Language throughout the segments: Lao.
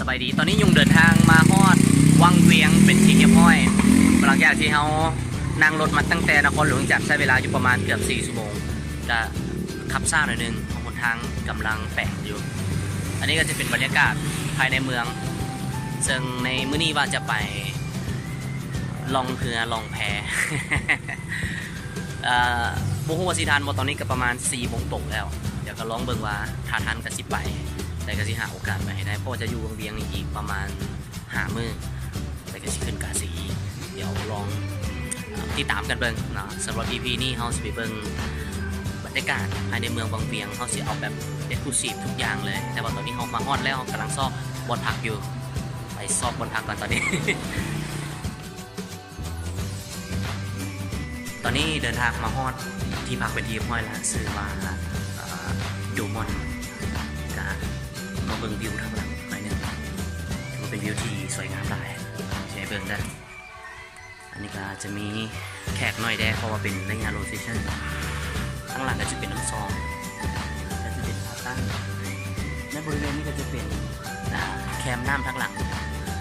ສະບາຍດີ ຕອນນີ້ຍຸ່ງເດີນທາງມາຮອດວັງວຽງເປັນທີ່ຮຽບຮ້ອຍ ຫຼັງຈາກທີ່ເຮົານັ່ງລົດມາຕັ້ງແຕ່ນະຄອນຫຼວງວຽງຈັນ ໃຊ້ເວລາຢູ່ປະມານເກືອບສີ່ຊົ່ວໂມງ ກະຂັບຊ້າໜ້ອຍໜຶ່ງ ເພາະຫົນທາງກຳລັງແປງຢູ່. ອັນນີ້ກໍຈະເປັນບັນຍາກາດພາຍໃນເມືອງ ເຊິ່ງໃນມື້ນີ້ວ່າຈະໄປລ່ອງເຮືອລ່ອງແພ ເອີ ບໍ່ຮູ້ວ່າຊິທັນບໍ່ ຕອນນີ້ກໍປະມານສີ່ໂມງຕົງແລ້ວ. ດຽວກໍລອງເບິ່ງວ່າຖ້າທັນກໍຊິໄປ ແຕ່ກໍຊິຫາໂອກາດໄປໃຫ້ໄດ້ ເພາະວ່າຈະຢູ່ວັງວຽງນີ້ອີກປະມານຫ້າມື້ ແລ້ວກໍຊິຂຶ້ນກາສີອີກ. ດຽວລອງຕິດຕາມກັນເບິ່ງເນາະ. ສຳລັບອີພີນີ້ເຮົາຊິໄປເບິ່ງບັນຍາກາດພາຍໃນເມືອງວັງວຽງ ເຮົາຊິເອົາແບບເອັກສະລູຊີບທຸກຢ່າງເລີຍ. ແຕ່ວ່າຕອນນີ້ເຮົາມາຮອດແລ້ວ ເຮົາກຳລັງຊອກບ່ອນພັກຢູ່ ໄປຊອກບ່ອນພັກກ່ອນຕອນນີ້. ຕອນນີ້ເດີນທາງມາຮອດທີ່ພັກເປັນທີ່ຮຽບຮ້ອຍແລ້ວ ຊື່ວ່າ ເອີ ດູມອນ ກະມາເບິ່ງວິວທາງຫຼັງໜ້ອຍໜຶ່ງ ຖືວ່າເປັນວິວທີ່ສວຍງາມຫຼາຍ ຊິໃຫ້ເບິ່ງເດີ. ອັນນີ້ກະຈະມີແຄບໜ້ອຍແດ່ ເພາະວ່າເປັນໄລຍະໂລເຊຊັນ. ທາງຫຼັງກະຈະເປັນນ້ຳຊອງ ກະຈະເປັນພາຕັ້ງ. ໃນບໍລິເວນນີ້ກະຈະເປັນ ອ່າ ແຄມນ້ຳທາງຫຼັງ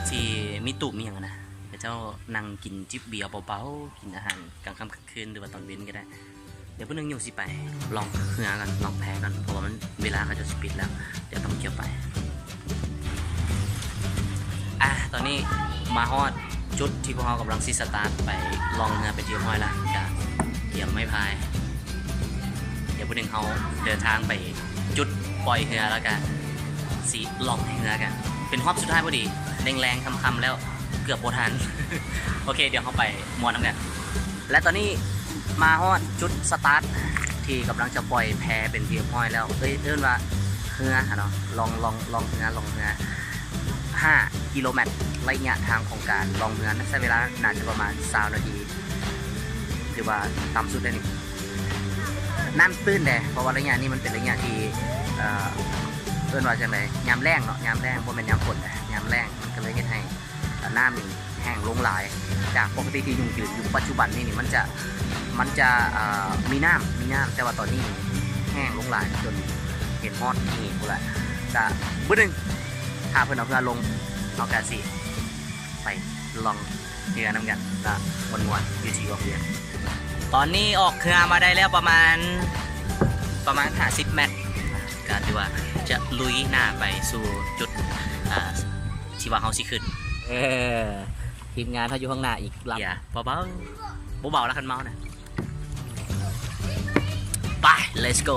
ທີ່ມີຕູບມີຫຍັງຫັ້ນນະ ເຂົາເຈົ້ານັ່ງກິນຈິບເບຍເບົາໆ ກິນອາຫານກາງຄ່ຳກາງຄືນ ຫຼືວ່າຕອນເວັນກໍໄດ້. ດຽວມື້ໜຶ່ງຍຸ່ງຊິໄປລ່ອງເຮືອກ່ອນ ລ່ອງແພກ່ອນ ເພາະວ່າມັນ ເວລາເຂົາເຈົ້າຊິປິດແລ້ວ ດຽວຕ້ອງທ່ຽວໄປ. ອ່າ ຕອນນີ້ມາຮອດຈຸດທີ່ພວກເຮົາກຳລັງຊິສະຕາດໄປລ່ອງເຮືອເປັນທີ່ຮຽບຮ້ອຍແລ້ວ ກະກຽມໄມ້ພາຍ. ດຽວມື້ໜຶ່ງເຮົາເດີນທາງໄປຈຸດປ່ອຍເຮືອ ແລ້ວກະຊິລ່ອງເຮືອກັນ ເປັນຮອບສຸດທ້າຍພໍດີ ແລງໆ ຄ່ຳໆ ແລ້ວ ເກືອບບໍ່ທັນ. ໂອເຄ ດຽວເຮົາໄປມ່ວນນຳກັນ. ແລະ ຕອນນີ້ມາຮອດຈຸດສະຕາດທີ່ກຳລັງຈະປ່ອຍແພເປັນທີ່ຮຽບຮ້ອຍແລ້ວ ເອີ້ນ ເອີ້ນວ່າເຮືອຫັ້ນເນາະ ລ່ອງ ລ່ອງ ລ່ອງເຮືອ ລ່ອງເຮືອ ຫ້າກິໂລແມັດ. ໄລຍະທາງຂອງການລ່ອງເຮືອນັ້ນໃຊ້ເວລາໜ້າຈະປະມານຊາວນາທີ ຖືວ່າຕ່ຳສຸດແລ້ວນີ້. ນ້ຳຕື້ນແດ່ ເພາະວ່າໄລຍະນີ້ມັນເປັນໄລຍະທີ່ ເອີ ເອີ້ນວ່າຈັ່ງໃດ ຍາມແລ້ງເນາະ ຍາມແລ້ງ ບໍ່ແມ່ນຍາມຝົນແດ່ ຍາມແລ້ງ ມັນກໍເລີຍເຮັດໃຫ້ ນ້ຳນີ້ແຫ້ງລົງຫຼາຍ ຈາກປົກກະຕິທີ່ຫຍຸ້ງຢືນຢູ່ປັດຈຸບັນນີ້ນີ້ ມັນຈະ ມັນຈະ ເອີ ມີນ້ຳ ມີນ້ຳ ແຕ່ວ່າຕອນນີ້ແຫ້ງລົງຫຼາຍ ຈົນເຫັນຮອດນີ້ພຸ້ນລະ. ກະມື້ໜຶ່ງຖ້າເພິ່ນເອົາເຮືອລົງ ເຮົາກະຊິໄປລ່ອງເຮືອນຳກັນ ລະມ່ວນໆ ຢູ່ທີ່ວັງວຽງ. ຕອນນີ້ອອກເຮືອມາໄດ້ແລ້ວປະມານ ປະມານຫ້າສິບແມັດ ກະຖືວ່າຈະລຸຍໜ້າໄປສູ່ຈຸດ ອ່າ ທີ່ວ່າເຮົາຊິຂຶ້ນ. ເອີ ທີມງານເຮົາຢູ່ຂ້າງໜ້າອີກລຳ ເບາໆ ບໍ່ເບົາລະຄັນເມົານະ. ໄປ ເລັດໂກ